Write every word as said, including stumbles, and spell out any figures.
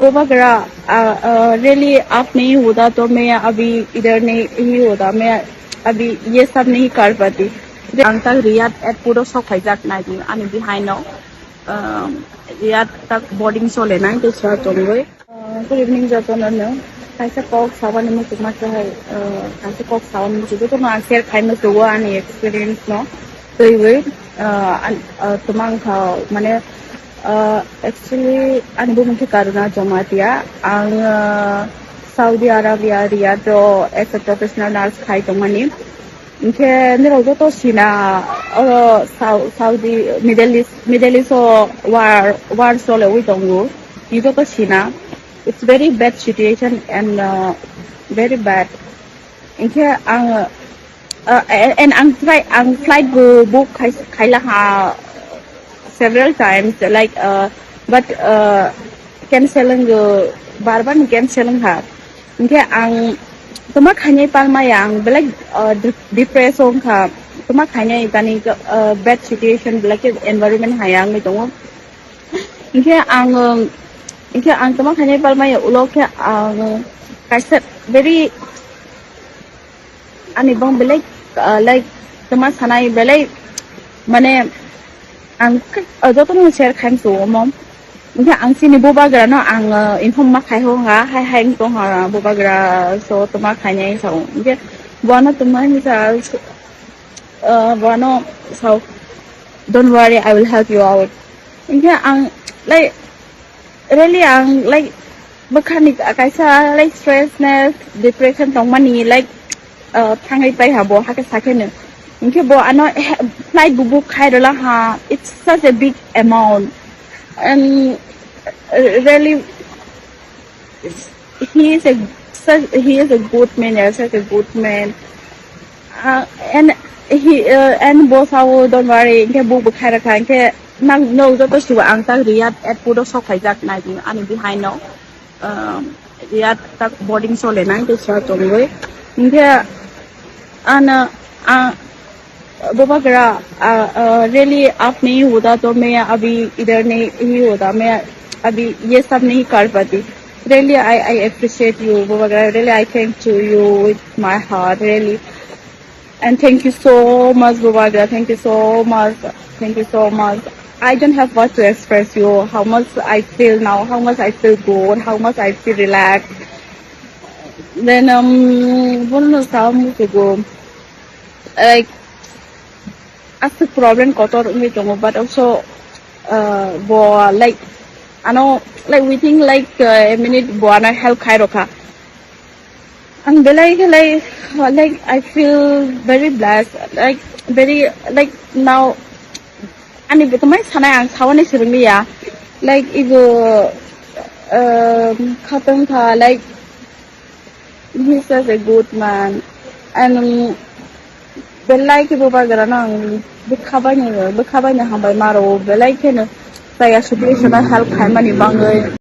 Bubagra, uh, uh, really aap nahi hota to main abhi idhar nahi hota, main abhi ye sab nahi kar pati. Ang tak Riyadh airport o sok phaijak nai di ani behind no. Um, Riyadh tak boarding chole nai to sa tongoi. Uh, good evening jotono no. Kaisa kok sabani muchuk masa hai, uh, kaisa kok sabani muchuk jotono ang share khai muchuk ani experience no. Twiwi, uh, an, uh, tumang kha mane, uh, actually ani bumung khe Karuna Jamatia. Ang, uh, Saudi Arabia Riyadh o as a professional nurse khai tongmani. Hinkhe nirok joto sina, oro Sau-, Saudi, Middle East, Middle East o war, war chole wi tongo. Ni joto sina. It's very bad situation and, uh, very bad. Hinkhe ang, uh, and ang flight, ang flight bo book khai, khaila ha several times, like, uh, but, uh, cancel wng, bar bar ni cancel wng ha. Hinkhe ang toma khainai palmaya ang belai, uh, de-, depress wng kha. Toma khainai tani, uh, bad situation belai khe environment hai wngwi tongo. Hinkhe ang, um, hinkhe ang toma khainai palmaya ulo khe ang kaisa very ani bong belai, uh, like, toma sanai belai, mane, ang, uh, jotono share khaim suo mo. Hinkhe ang chini bubagra no ang, uh, inform ma khai ho ha, hai, hai, tong ha, bubagra, so, toma khainai sao. Hinkhe, bono toma ni sa, uh, bono sao, "Don't worry, I will help you out." Hinkhe ang, like, really ang, like, bwkhani kaisa, like, stressness, depression tongmani, like, uh, thangwi pai ha bo, hakhe sakheno. Hinkhe bo ano he-, flight bo book khai rwla ha, it's such a big amount. And, uh, really, he is a, such, he is a good man, yeah, such a good man. Uh, and he, uh, and bo sao, "Don't worry," hinkhe book bo khai rwkha, hinkhe nang, no, joto suwa ang tak Riyadh airport o sok phaijak nai, ani behind no. Um, Riyadh tak boarding chole nai, tei sa tongwi. Hinkhe ano, a, Bubagra, uh, uh, really aap nahi hota to main abhi idhar nahi hota, main abhi ye sab nahi kar pati. Really, I, I appreciate you, Bubagra. Really, I thank to you with my heart, really. And thank you so much, Bubagra. Thank you so much. Thank you so much. I don't have what to express you, how much I feel now, how much I feel good, how much I feel relaxed. Then, um, bono no sao muchuk go. Like, aswk problem kotor wngwi tongo, but also, uh, bo, like, ano, like, within, like, uh, a minute bo ano help khai rokha. Ang belai khe, like, like, I feel very blessed, like, very, like, now, ani bo tongmai sanai ang sawi swrwngya, like, ibo, um, khatong kha, like, he's such a good man, and, um, belai khe Bubagra no ang bwkha baino, bwkha baino hambai ma rwo, belai kheno chaya situation o help khaimani bagwi.